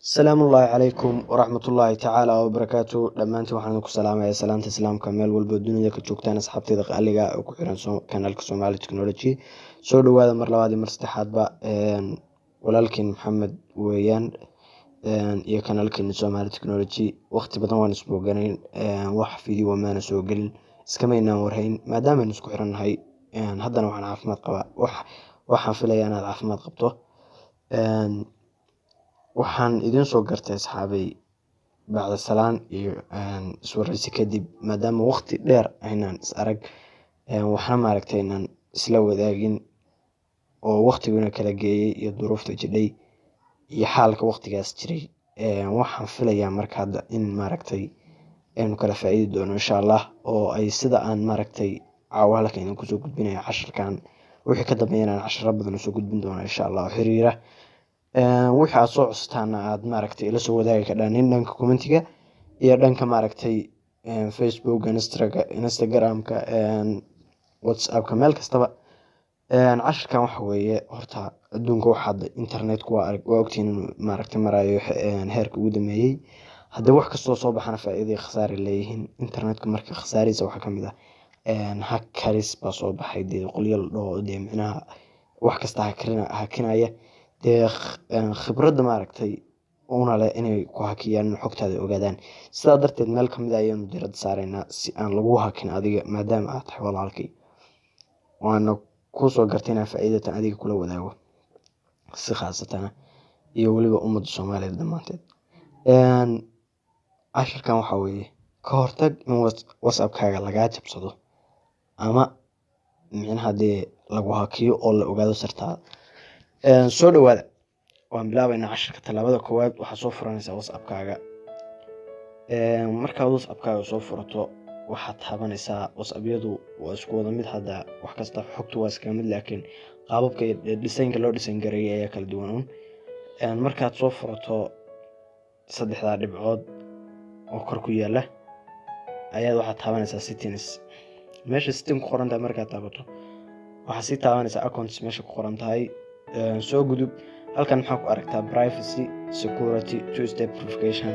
Asalaamu calaykum waraxmatullaahi tacaala wabarakaatu. Dhammaantiin waxaan idinku salaamayaa salaanta Islaamka meel walba dunida ka joogtaan. Asxaabteyda qaaliga oo ku xiran kanaalka Somali Technology, soo dhawaada mar labaad iyo mar saddexaadba. Walaalkiin Maxamed weeyaan iyo kanaalkeena Somali Technology. Waqti badan waan isbooganayn, wax video maana soo gelin, iskamaynaan warhayn maadaama aynu isku xirannahay. Haddana waxaan caafimaad qabaa, waxaan filayaa inaad caafimaad qabto. Waxaan idiin soo gartay, asxaabay, bacda salaan iyo iswaraysi kadib, maadaama waqti dheer aynaan is arag, waxna maaragtay aynaan isla wadaagin oo waqtiguna kala geeyey iyo duruufta jidhay iyo xaalka waqtigaas jiray. Waxaan filayaa marka hadda in maaragtay aynu kala faa'iidi doono, insha Allah, oo ay sida aan maaragtay caawa halkan idin kusoo gudbinayo casharkan wixii ka dambeeyana aan casharo badan usoo gudbin doono, insha Allah, oo xiriira. Wixii aad soo codsataan aad maaragtay ila soo wadaagi kardhaan in dhanka commentiga iyo dhanka maaragtay Facebook, Instagramka, WhatsAppka, meel kastaba. Casharkan waxa weeye, horta adduunka waxa hadda internetku waa arag, waa ogtihiin inuu maaragtay marayo heerka ugu dambeeyey. Haddii wax kastoo soo baxana faa'iido iyo khasaare leeyihiin. Internetka marka khasaarihiisa waxaa kamid ah hackers baa soo baxay, dee qolyo la dhaho, dee micnaha wax kasta hakinaya, dee khibradda maaragtay una leh inay ku hakiyaan, in xogtaada ogaadaan. Sidaa darteed meel kamid ah ayaanu diiradda saaraynaa si aan lagu hakin adiga, maadaama aad tahay walaalkay, waana kusoo gartay inaan faa'iidatan adiga kula wadaago si khaasatana iyo weliba ummadda Soomaaliyeed dhammaanteed. Casharkan waxa weeye ka hortag in WhatsAppkaaga lagaa jabsado ama micnaha dee lagu hakiyo oo la ogaado sirtaada. Soo dhawaada, waan bilaabaynaa casharka. Tallaabada koowaad, waxaad soo furanaysaa WhatsAppkaaga. Markaad WhatsAppkaaga soo furato, waxaad taabanaysaa, WhatsAppyadu waa isku wada mid hadda, wax kasta xogtu waa iskaga mid, laakiin qaababka iyo dhisaynka loo dhisan gareeyay ayaa kala duwan un. Markaad soo furato, saddexdaa dhibcood oo kor ku yaala ayaad waxaad taabanaysaa settings. Meesha setting ku qoran tahay markaad taabato, waxaad sii taabanaysaa accounts meesha ku qoran tahay. Soo gudub, halkan maxaa ku aragtaa? Privacy, security, two step verification,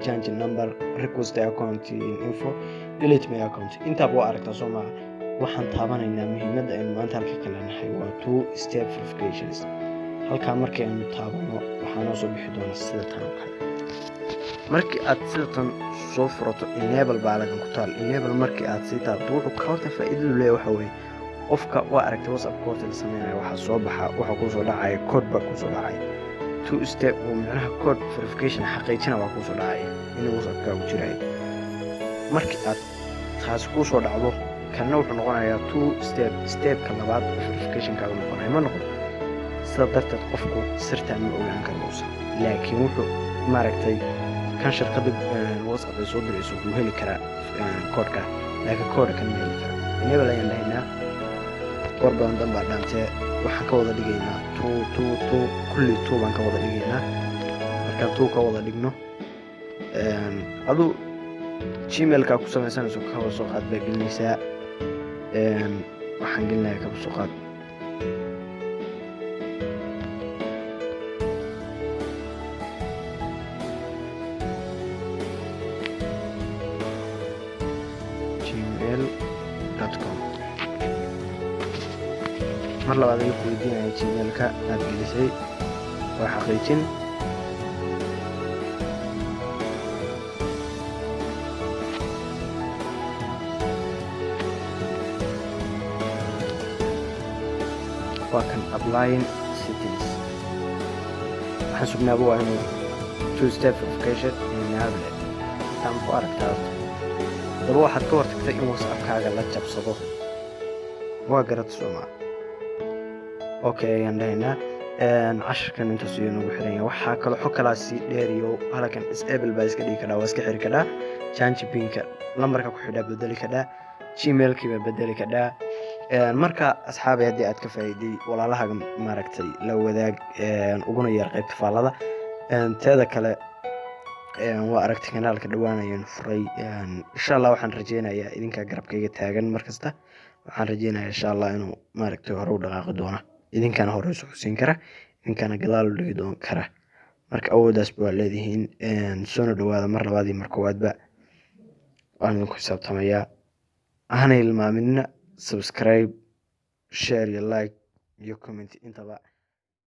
change number, request account info, delete my account. Intaaba waa aragtaa, soo maaha? Waxaan taabanaynaa muhiimadda aynu maanta halka ka leenahay waa two step verifications. Halkaa markii aynu taabano, waxaa noo soo bixi doona sida tan oo kale. Markii aad sida tan soo furato, enable baa halkan ku taal. Enable markii aad sii taabato, wuxuu ka horta faa'iidadu leeyahay waxa weeye, qofka waa aragtay WhatsAppka horta la sameynayo, waxaa soo baxa, waxaa kuusoo dhacaya code baa kuusoo dhacaya, two step oo micnaha code verification xaqiijina waa kuusoo dhacaya inuu WhatsAppkaagu jirayo. Markii aad taasi kuusoo dhacdo, kanna wuxuu noqonayaa two step, stepka labaad oo verificationkaagu noqonaya ma noqon. Sida darteed qofku sirtaan ma ogaan karo uusan, laakiin wuxuu maaragtay kan shirkadda WhatsApp ay soo dirayso wuu heli karaa koodhka, laakiin koodha kan ma heli karo. Enable ayaan dhahaynaa. War badan dan baa dhaantee, waxaan ka wada dhigaynaa two two two, kulli two baan ka wada dhigaynaa. Markaan two ka wada dhigno, aduu Gmailka ku samaysanayso kaba soo qaad baa gelinaysaa. Waxaan gelinayaa kaba soo qaad gmail.com. Mar labaad ayuu ku weydiinaya Gmailka aad gelisay, waa xaqiijin. Waa kan applying settings. Waxaan sugnaaba waa inuu two step verification enable. Intaan ku aragtaa, haddaba waxaad ka hortagtay in WhatsAppkaaga la jabsado. Waa garata, sooma? Okay ayaan dhahaynaa. Casharkan intaas ayuu noogu xiran yahay. Waxaa kaloo xog kalaa sii dheeriyo halkan, disable baa iska dhigi kadhaa, waa iska xiri kadhaa, change pinka lambarka ku xidhaa bedeli kadhaa, Gmailkii baa bedeli kadhaa. Marka asxaabay, haddii aad ka faa'iiday, walaalahaga maaragtay la wadaag, uguna yeer qaybta faallada. Teeda kale, waa aragtay kanaalka dhowaan ayaynu furay. Insha Allah waxaan rajeynayaa idinkaa garabkayga taagan markasta, waxaan rajeynayaa insha Allah inuu maaragtay hore u dhaqaaqi doono. Idinkana hore isu xusiin kara, idinkana gadaal u dhigi doon kara. Marka awooddaasba waa leedihiin. Soona dhawaada mar labaad iyo mar koowaadba, waan idinku xisaabtamayaa. Hana hilmaaminina subscribe, share iyo like iyo comment intaba.